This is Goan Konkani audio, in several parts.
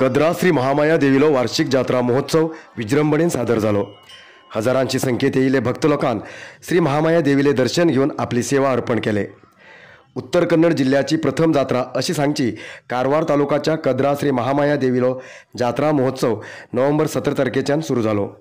कद्रा श्री महामाया देवीलो वार्षिक जात्रा महोत्सव विजृंभणेन सादर जालो। हजारांची संख्येत येयिल्ले भक्त लोकान श्री महामाया देवीले दर्शन घेवन आपली सेवा अर्पण केले। उत्तर कन्नड जिल्ह्याची प्रथम जात्रा अशी सांगची कारवार तालुकाच्या कद्रा श्री महामाया देवीलो जात्रा महोत्सव नोव्हेंबर 17 तारखेच्यान सुरू जालो।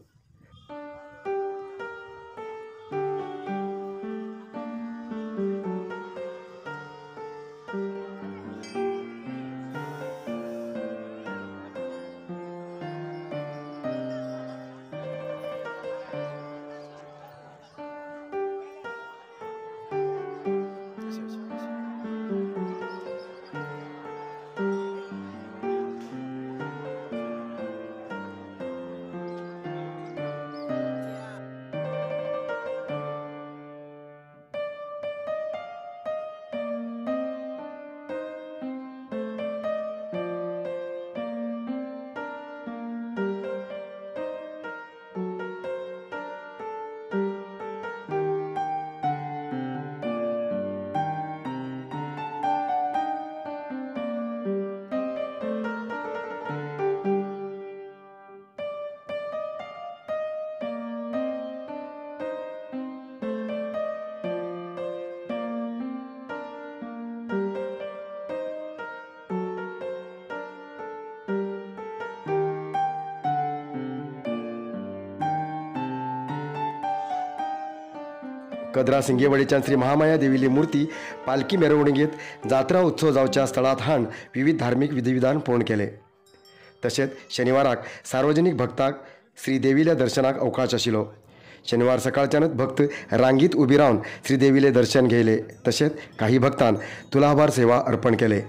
कद्रा सिंगेवाडीच्यान श्री महामाया देवीली मूर्ती पालखी मिरवणुकेत जात्रा उत्सव जावच्या स्थळात हाण विविध धार्मिक विधिविधान पूर्ण केले। तशेंच शनिवाराक सार्वजनिक भक्तांक श्री देवील्या दर्शनाक अवकाश आशिल्लो। शनिवार सकाळच्यानच भक्त रांगीत उबी रावन श्री देवीले दर्शन घेयले। तशेंच काही भक्तान तुलाभार सेवा अर्पण केले।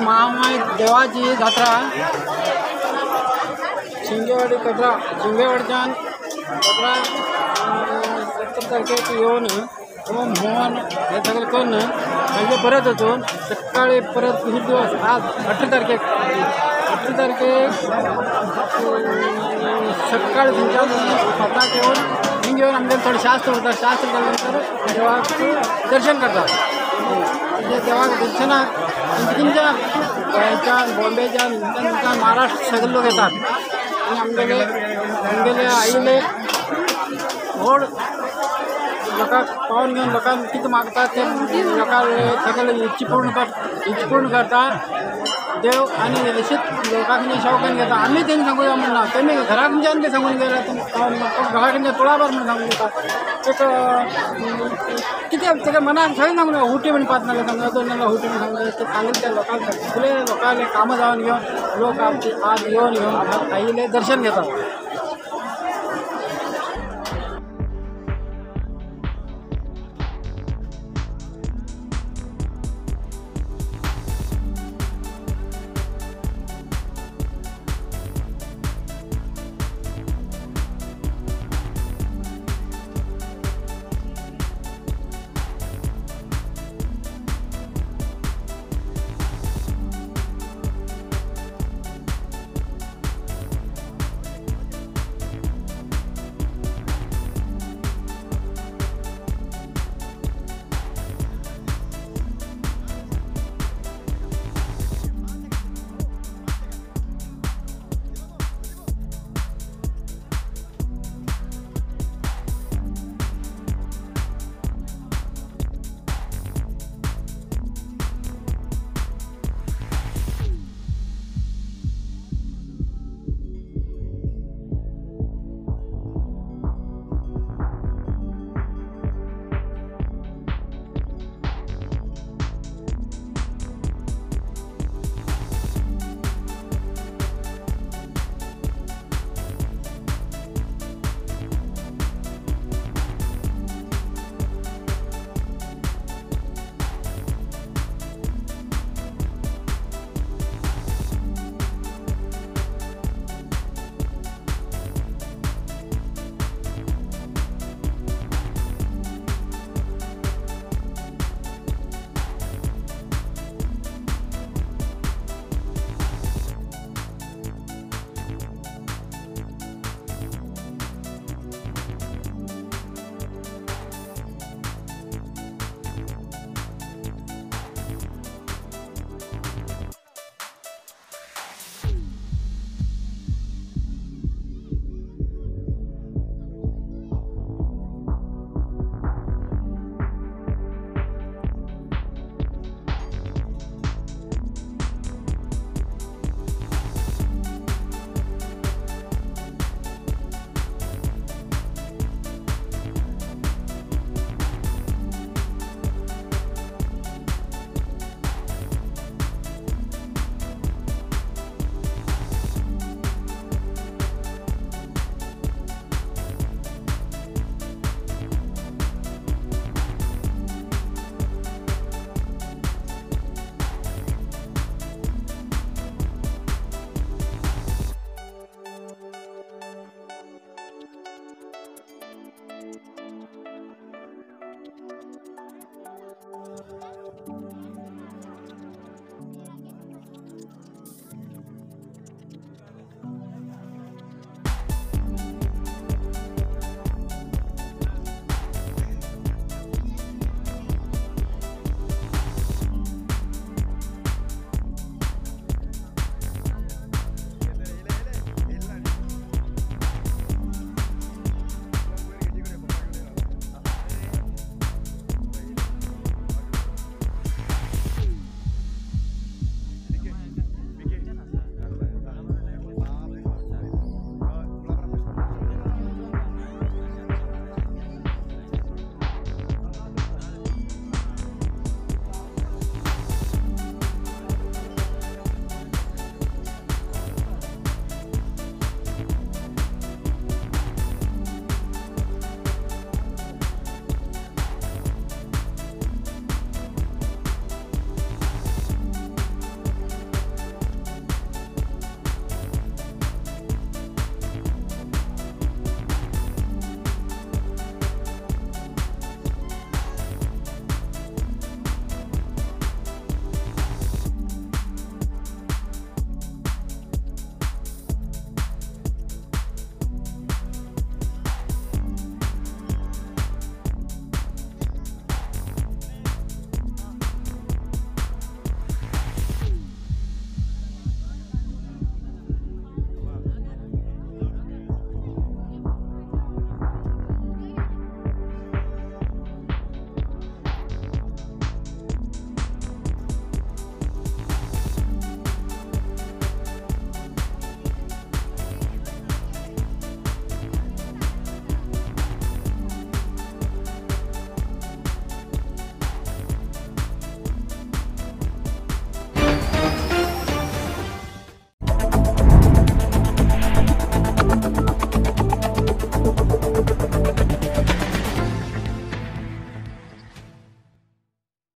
महामाय देवाची जात्रा शिंगेवाडी कटरा, शिंगेवाडच्यान कटरा 17 तारखेक येवन होम हवन हे सगळें करून म्हणजे परत वचून सकाळी परत दुसरे दिवस आज 18 तारखेक, 18 तारखेक सकाळी थंयच्यान 7 येवन हिंग येवन आमगेलें थोडें शास्त्र उरता, शास्त्र जाल्या नंतर देवाक दर्शन करतात. देवाक दर्शनाक खंयच्या गोंयच्यान, बॉम्बेच्यान, थंयच्यान महाराष्ट्र सगळे लोक येतात आनी आमगेले आमगेले आईले व्हड लोकांक पावन घेवन लोकांक कितें मागता तें लोकांक सगळे इच्छा पूर्ण कर इच्छा पूर्ण करता देव. आनी अशेंच लोकांक शौकान घेता. आमी तेंकां सांगूया म्हण ना, तेमी घरा कडच्यान ते सांगून गेले पावन घरा कडच्यान तुळाभर म्हण सांगून घेता. एक कितें तेका मनाक सगळें सांगून हुटी म्हण 5 नाल्यार सांगूया, 2 नाल्यार हुटी म्हण सांगूया. ते सांगले त्या लोकांक सगळे लोकांले कामां जावन घेवन लोक आमचे आज येवन घेवन आईले दर्शन घेतात.